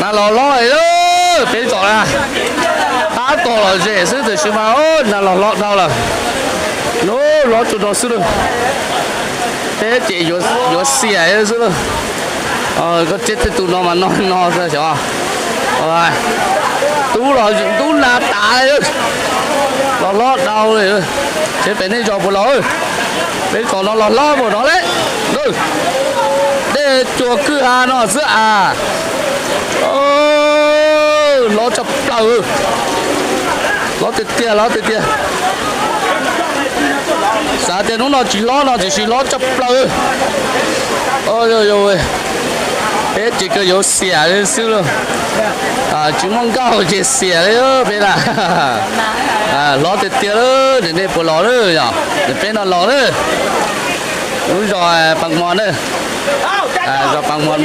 Nas los hlob lawm, peb zos na, tab tom los zem xwb tiam sis mas nas los hlob dhau lawm. Nub hlob tsuag no xwb lauj, peb ces yuav xiam xwb lauj. Koj tsev tej tus no mas no no xwb xyov. Tub los tub nas tas li, los hlob dhau li. Tsev pem nej zos puas los? Peb zos no los hlob puas no le. Dej cuag kwj ha no xwb as. Hlob tshaj plaws, hlob tiag tiag, hlob tiag tiag. Xav tias hnub no tsis hlob no tiam sis hlob tshaj plaws. Peb ces kawg yuav xiam li xwb lauj. Tsis muaj nkauj ces xiam li peb na. Hlob tiag tiag lawm, nej puas los lawm yom? Peb no los lawm. Lub zos Pas Mos na, zos Pas Mos.